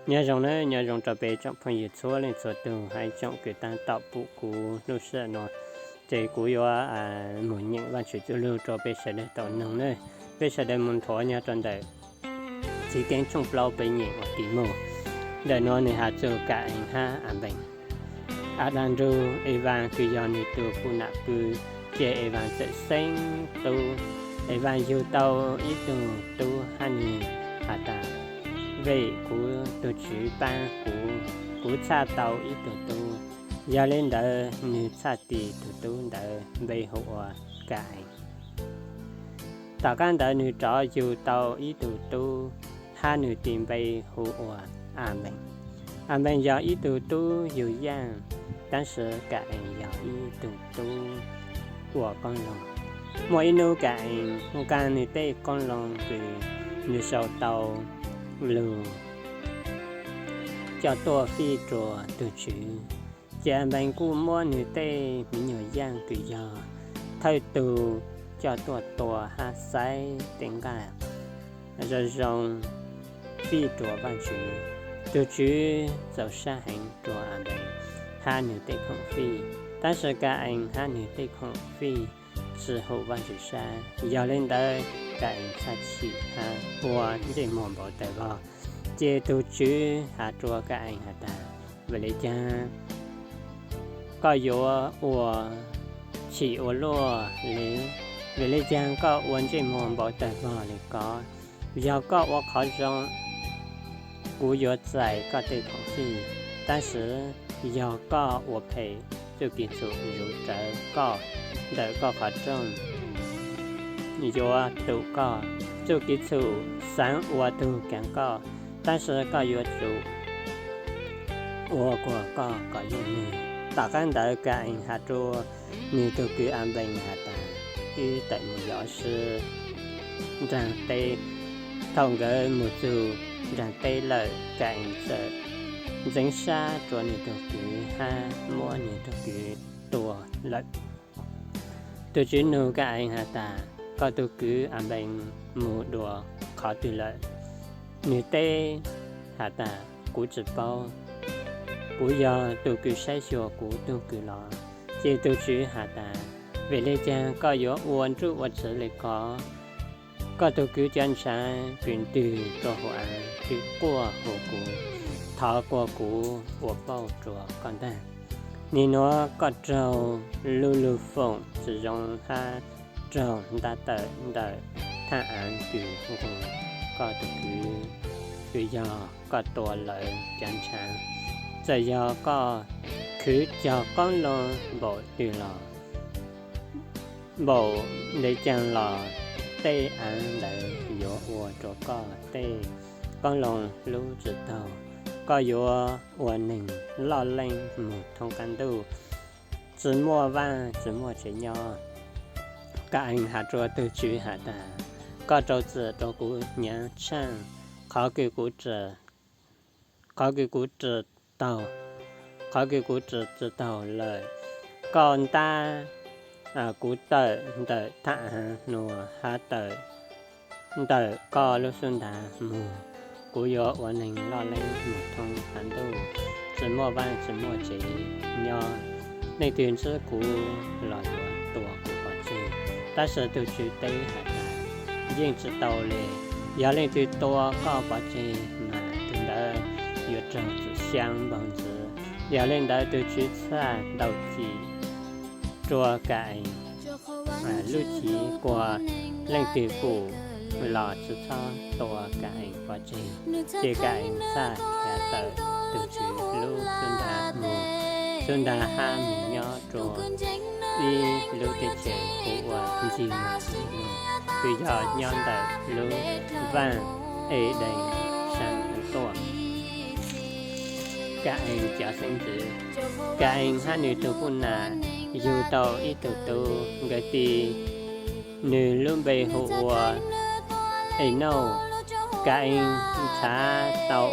Nyob zoo nawb, nyob zoo rau peb tsoom phooj ywg txhua leej txhua tug hab tsoom kws taab tom pum kuv lub sij hawm no. Ces kuv yuav mus nyeem Vaajtswv txuj lug rua peb sawv daws tau noog nawb. Peb sawv daws mus nthuav nyob rau ntawm Txhiv Keeb tshooj plaub peb nyeem ua ke mog. Ntawm nuav nwg has txug Ka-ees hab Anpees. Adas nrug Evaas kws yog nwg tug puj nam pw, ces Evaas txawm xeeb tub. Evaas yug tau ib tug tub hab nwg has tas, vim kuv tug Tswv paab kuv, kuv txhaj tau ib tug tub. Yog le ntawd nwg txhaj tis tug tub ntawd npe hu ua Ka-ees. Tom qaab ntawd nwg rov yug tau ib tug tub hab nwg tis npe hu ua Anpees. Anpees yog ib tug tub yug yaaj, tab sis Ka-ees yog ib tug tub ua qoob loo. Muaj ib nub Ka-ees nqaa nwg tej qoob loo kws nwg sau tau lug coj tuaj fij rua tug Tswv. Ces Anpees kuj muab nwg tej miv nyuas yaaj kws yog thawj tug coj tuaj tua hab xaiv tej nqaj zoo zoo fij rua Vaajtswv. Tug Tswv txaus sab heev rua Anpees hab nwg tej khoom fij, tab sis Ka-ees hab nwg tej khoom fij tsi hum Vaajtswv sab. Yog le ntawd Ka-ees txhaj chim hab ua ntsej muag npau tawg vog. Ces tug Tswv has rua Ka-ees has tas, vim le caag koj yuav ua chim ua luaj le? Vim le caag koj ua ntsej muag npau tawg vog le ko? Yog koj ua qhov zoo, kuv yuav txais koj tej khoom fij, tab sis yog koj ua phem, txuj kev txhum zuv rawv koj ntawm koj qhov rooj yuav tum koj. Txuj kev txhum xaav ua tug kaav koj, tab sis koj yuav tsum ua kuas koj kom yeej nwg. Tom qaab ntawd Ka-ees has rua nwg tug kwv Anpees has tas, wb tawm mus yos sib nraag teb. Thaum nkawd mus txug nraag teb lawm, Ka-ees txawm ntxeev sab rua nwg tug kwv hab muab nwg tug kwv tua lawm. Tug Tswv nug Ka-ees has tas, koj tug kwv Anpees mus dua qhov twg lawm? Nwg teb has tas, kuv tsi paub, kuv yog tug kws saib xyuas kuv tug kwv los. Ces tug Tswv has tas, vim le caag koj yuav ua nruj ua tsiv le ko? Koj tug kwv cov ntshaav kws ntwg rua huv av, kws quaj hu kuv, thov kuas kuv ua pauj rua koj ntag. Nim nuav koj raug lu lug foom tsi zoo hab raug ntab tawm ntawm thaaj aav kws nqus koj tug kwv, kws yog koj tua lawv cov ntshaav. Txawm yog koj khwv cog qoob loo npaum twg los, npaum le caag los, tej aav ntawd yuav ua rua koj tej qoob loo hlub tsi taug. Koj yuav ua neeg loj leej moog thoob qaab ntuj, tsi muaj vaaj tsi muaj tsev nyob. Ka-ees has rua tug Tswv has tas, koj rau txim rua kuv nyaav tshaaj, qhov kws kuv qhov kws kuv tsi taug, qhov kws kuv tsi tsi taug lawm. Koj ntab kuv tawm ntawm thaaj aav nuav hab tawm ntawm koj lub xub ntaag moog. Kuv yuav ua neeg loj leej moog thoob qaab ntuj, tsi muaj vaaj tsi muaj tsev nyob. Leej twg ntsib kuv los yuav tua kuv pov tseg. Tab sis tug Tswv teb has tas, yeej tsi tau le. Yog leej twg tua koj pov tseg mas tug ntawd yuav raug txim xyaa npaug ntxiv. Yog le ntawd tug Tswv txhaj ntaus txim rua Ka-ees lub chiv kuas leej twg pum los tsi txhob tua Ka-ees pov tseg. Ces Ka-ees txhaj khiav tawm tug Tswv lub xub ntaag moog, xub ntaag hab moog nyob rua ib lub teb chaws hu ua Ntsig Mas Ntug Lug, kws yog nyob ntawm lub vaaj Edees saab tuaj. Ka-ees cov xeeb ntxwv. Ka-ees hab nwg tug puj nam yug tau ib tug tub, nkawd tis nwg lub npe hu ua Enauj. Ka-ees nrhav tau,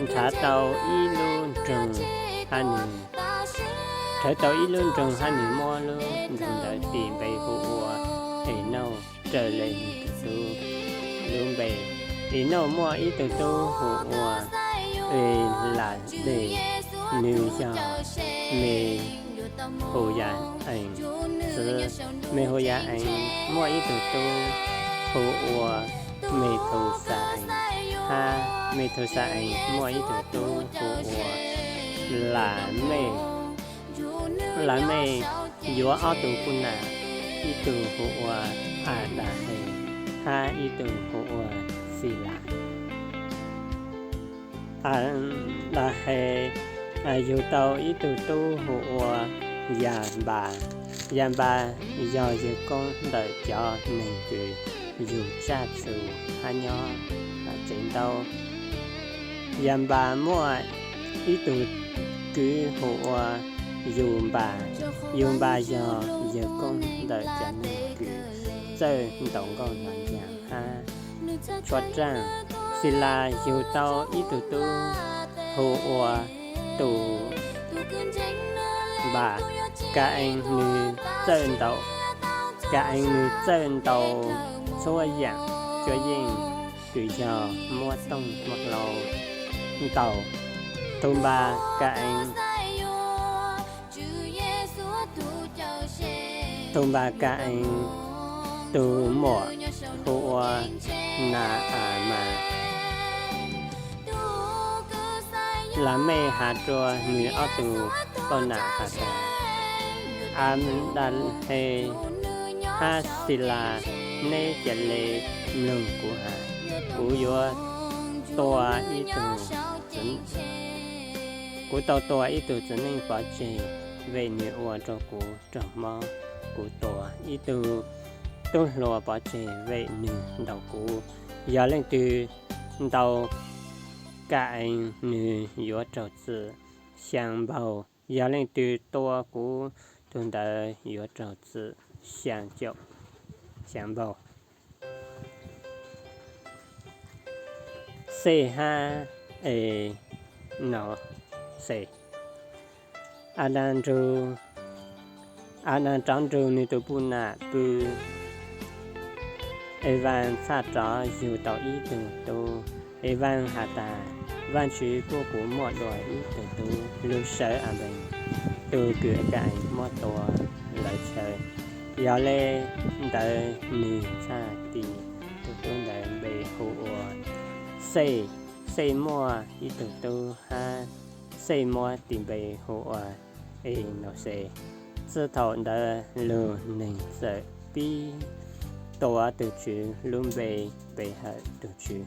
nrhav tau ib lub nroog hab nwg, nrhav tau ib lub nroog hab nwg muab lub nroog ntawd tis npe hu ua Enauj raws le nwg tug tub lub npe. Enauj muaj ib tug tub hu ua Eladej, nws yog Me Hu Ya Ees xwb. Me Hu Ya Ees muaj ib tug tub hu ua Me Thu Xas Ees, hab Me Thu Xas Ees muaj ib tug tub hu ua Lamej. Lamej yuav ob tug puj nam, ib tug hu ua Adas Hes, hab ib tug hu ua Xilas. Adas Hes yug tau ib tug tub hu ua Yanpas. Yanpas yog yawg koob ntawm cov neeg kws yug tsaj txus hab nyob tsev ntaub. Yanpas muaj ib tug kwv hu ua Yunpas. Yunpas yog yawg koob ntawm cov neeg kws txawj ntaus nkauj ntaus ncaag hab tshuab raaj. Xilas yug tau ib tug tub hu ua Tunpas. Ka-ees nws txawj ntaus, Ka-ees nws txawj ntaus txhua yaam cuab yeej kws yog muab tooj muab hlau ntaus. Tunpas Ka-ees, Tunpas Ka-ees tug muam hu ua Na-a-mas. Lamej has rua nwg ob tug poj nam has tas, Adas Hes hab Xilas, neb ca le mloog kuv has. Kuv yuav tua ib tug, kuv tau tua ib tug txiv neej pov tseg vim nwg ua rua kuv raug mob. Kuv tua ib tug tub hluas pov tseg vim nwg ntaus kuv. Yog leej twg ntaus Ka-ees, nwg yuav raug txim xyaa npaug. Yog leej twg tua kuv, tug ntawd yuav raug txim xyaa caum xyaa npaug. Xej hab Enauses. Adas nrug, Adas rov nrug nwg tug puj nam pw. Evas txhaj rov yug tau ib tug tub. Evas has tas, Vaajtswv pub kuv muaj dua ib tug tub lug sawv Abees, tug kws Ka-ees muab tua lawv chaw. Yog le ntawd nwg txhaj tis tug tub ntawd npe hu ua Xej. Xej muaj ib tug tub hab Xej muab tis npe hu ua Enauses. Txij thaum ntawd lug neeg txawm pib tuav tug Tswv lub npe pe hawm tug Tswv.